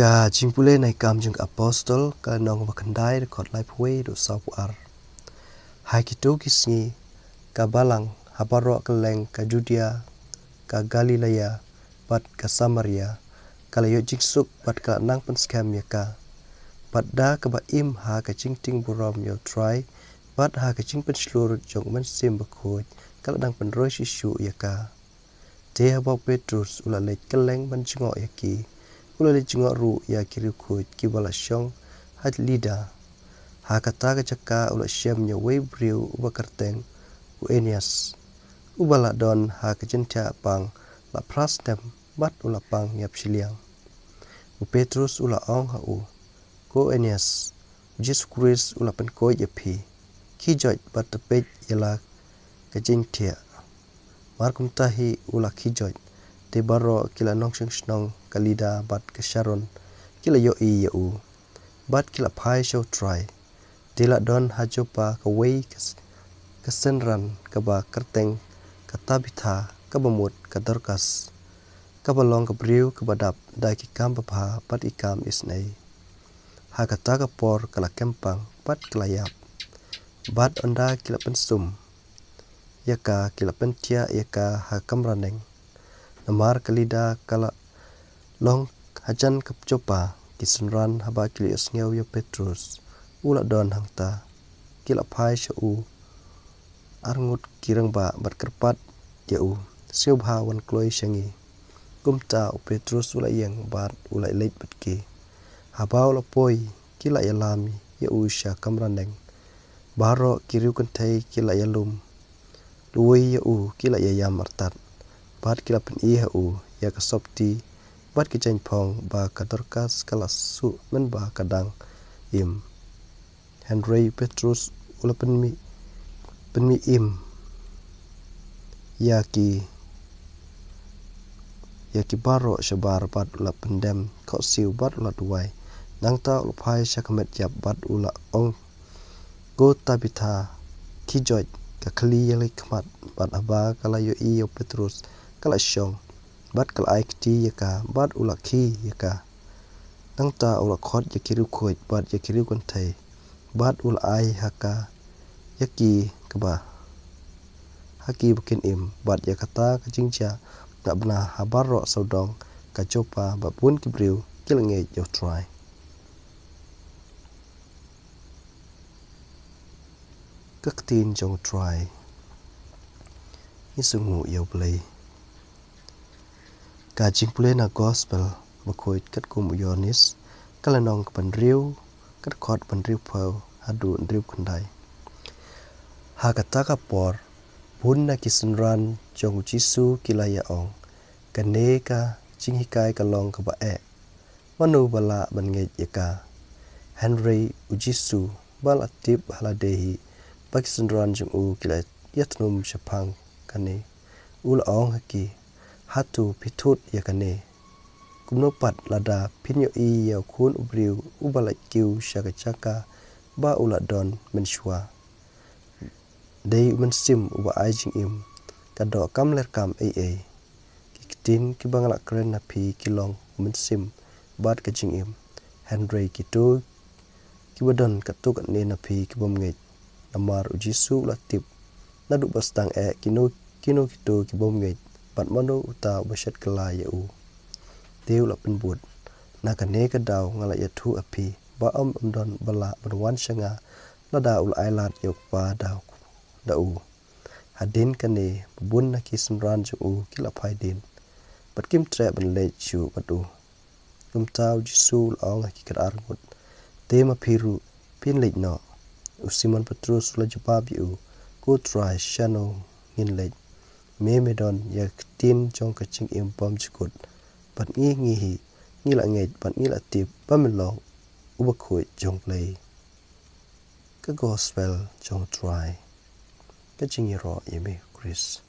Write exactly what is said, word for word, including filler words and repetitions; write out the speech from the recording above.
Ka jingpule na i Kam jong ki Apostol, ka lynnong ba khyndai, dkhot laiphew wei haduh sawphew ar. Ha kito ki sngi, ka Balang ha baroh kylleng ka Judia, ka Galilaia, bad ka Samaria, ka la ïoh jingsuk bad ka la nang pynskhem ïa ka. Bad da kaba im ha ka jingtieng burom ïa u Trai, bad ha ka jingpynshlur jong u Mynsiem Bakhuid, ka la nang pynroi shisha ïa ka. Te haba u Petrus u la leit kylleng ban jngoh ïa ki, u la leit jngoh ruh ïa ki riewkhuid kiba la shong ha Lida. Ha kata ka jaka u la shem ïa uwei u briew uba kyrteng u Aeneas, uba la don ha ka jingthiah pang la phra snem bad u la pang ïap shiliang. U Petrus u la ong ha u, Ko Aeneas, u Jisu Khrist u la pynkoit ïa phi. Khie joit bad tyrpeit ïa la ka jingthiah. Mar kumta hi u la khie joit, te baroh ki la nongshong shnong ka Lida bad ka Sharon ki la ïohi ïa u, bad ki la phai sha u Trai. Te la don ha Joppa kawei ka s-, ka synran kaba kyrteng ka Tabitha, kaba mut ka Dorkas, kaba long ka briew kaba dap da ki kam babha bad ki kam isynei. Ha kata ka por ka la kem pang bad ka la ïap. Bad ynda ki la pynsum ïa ka, ki la pynthiah ïa ka ha kamra neng. Namar ka Lida ka la long hajan ka Joppa, ki synran haba ki la ïohsngew ïa u Petrus u la don hangta, ki la phai sha u arngut ki rangbah bad kyrpad ïa u, Sngewbha wan kloi sha ngi. Kumta u Petrus u la ïeng bad u la leit bad ki. Haba u la poi, ki la ïalam ïa u sha kamra neng. Baroh ki riewkynthei ki la ïalum lwei ïa u, ki la ïaïam artat, bad ki la pyni ha u ïa ka sopti bad ka jaiñphong ba ka Dorkas ka la suh mynba ka dang im. Hynrei u Petrus u la pynmih, pynmih im ïa ki, ïa ki baroh shabar bad u la pyndem khohsiew bad u la duwai. Nangta u la phai sha ka met ïap bad u la ong, Ko Tabitha, khie joit. Ka khlieh ïa la ki khmat, bad haba ka la ïohi ïa u Petrus, ka la shong, bad ka la ai kti ïa ka, bad u la khie ïa ka. Nangta u la khot ïa ki riewkhuid bad ïa ki riewkynthei, bad u la ai ha ka ïa ki kaba, ha ki ba kin im. Bad ïa kata ka jingjia na bna ha baroh sawdong ka Joppa ba bun ki briew ki la ngeit ïa u Trai. Ka ktien jong u Trai. Ngi sngewnguh ïa u Blei. Ka jingpule na Gospel Bakhuid katkum u Ïoannis, ka lynnong kaba hynriew, ka dkhot ba hynriewphew haduh hynriewkhyndai. Ha kata ka por, bun na ki synran jong u Jisu ki la ïa ong, Kane ka jinghikai ka long kaba eh. Mano ba lah ban ngeit ïa ka? Hynrei u Jisu ba la tip ha lade hi ba ki synran jong u ki la ïathnum shaphang kane, u la ong ha ki, Hato phi thut ïa kane? Kumno pat lada phin ïohi ïa u Khun u briew uba lait kiew sha ka jaka ba u la don mynshuwa? Dei u Mynsiem uba ai jingim, ka doh kam leh kam ei ei. Ki ktien kiba nga la kren na phi ki long u Mynsiem bad ka jingim. Hynrei kito kiba don katto katne na phi ki bym ngeit. Namar u Jisu u la tip naduh ba sdang eh kino kino kito ki bym ngeit, bad mano uta uba shet kylla ïa u. Te u la pynbud, Na kane ka daw nga la ïathuh ha phi ba ym, ym don ba lah ban wan sha nga lada u la ailad ïa u Kpa da, da u. Hadien kane, ba bun na ki synran jong u ki la phai dien, bad kim treh ban leit shuh bad u. Kumta u Jisu u la ong ha ki khatar ngut, Te ma phi ruh phin leit noh? U Simon Petrus u la jubab ïa u, Ko Trai, shano ngin leit? Me me don ïa ka ktien jong ka jingim bymjukut. Bad ngi, ngi hi, ngi la ngeit bad ngi la tip ba me long u Bakhuid jong u Blei. Ka Gospel jong u Trai. Ka jingïaroh ïa me Khrist.